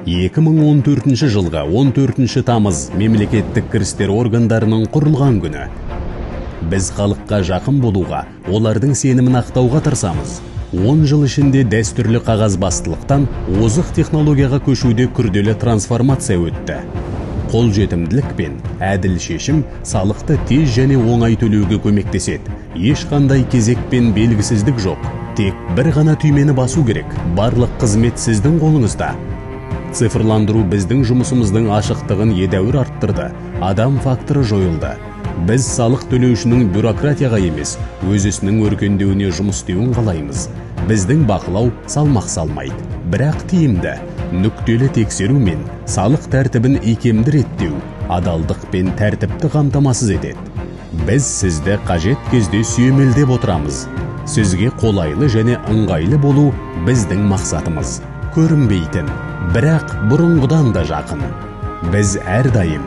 2014 жылғы 14 тамыз мемлекеттік кірістер органдарының құрылған күні. Біз халыққа жақын болуға, олардың сенімін ақтауға тырысамыз. 10 жыл ішінде дәстүрлі қағазбастылықтан озық технологияға көшуде күрделі трансформация өтті. Қолжетімділік пен әділ шешім салықты тез және оңай төлеуге көмектеседі. Ешқандай кезек пен белгісіздік жоқ. Тек бір ғана түймені басу керек. Барлық қызмет сіздің қолыңызда. Цифрландыру біздің жұмысымыздың ашықтығын едәуір арттырды. Адам факторы жойылды. Біз салық төлеушінің бюрократияға емес, өз ісінің өркендеуіне жұмыс істеуін қалаймыз. Біздің бақылау салмақ салмайды, бірақ тиімді. Нүктелі тексеру мен салық тәртібін икемді реттеу, адалдық пен тәртіпті қамтамасыз етеді. Біз сізді қажет кезде сүйемелдеп отырамыз. Сізге қолайлы және ыңғайлы болу біздің мақсатымыз. Көрінбейтін, бірақ бұрынғыдан да жақын. Біз әрдайым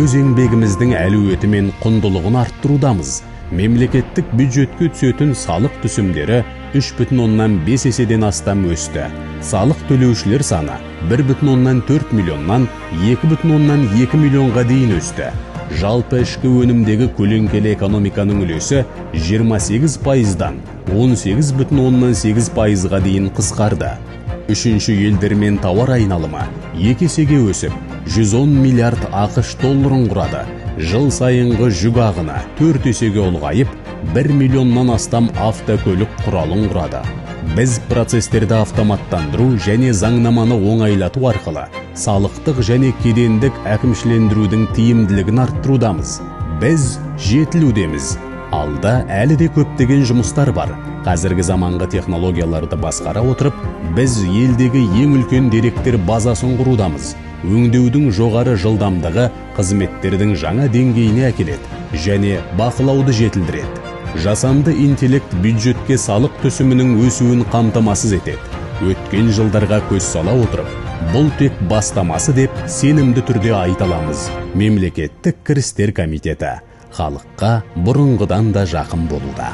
өз еңбегіміздің әлеуеті мен құндылығын арттырудамыз. Мемлекеттік бюджетке түсетін салық түсімдері 3,5 еседен астам өсті. Салық төлеушілер саны 1,4 миллионнан 2,2 миллионға дейін өсті. Жалпы ішкі өнімдегі көлеңкелі экономиканың үлесі 28%-дан 18,8%-ға дейін қысқарды. Үшінші елдермен тауар айналымы 2 есеге өсіп, 110 миллиард ақш долларын құрады. Жыл сайынғы жүк ағыны 4 есеге ұлғайып, 1 миллионнан астам автокөлік құралын құрады. Біз процестерді автоматтандыру және заңнаманы оңайлату арқылы салықтық және кедендік әкімшілендірудің тиімділігін арттырудамыз. Біз жетілудеміз. Алда әлі де көптеген жұмыстар бар. Қазіргі заманғы технологияларды басқара отырып, біз елдегі ең үлкен деректер базасын құрудамыз. Өңдеудің жоғары жылдамдығы қызметтердің жаңа деңгейіне әкеледі және бақылауды жетілдіреді. Жасанды интеллект бюджетке салық түсімінің өсуін қамтамасыз етеді. Өткен жылдарға көз сала отырып, бұл тек бастамасы деп сенімді түрде айта аламыз. Мемлекеттік кірістер комитеті халыққа бұрынғыдан да жақын болуда.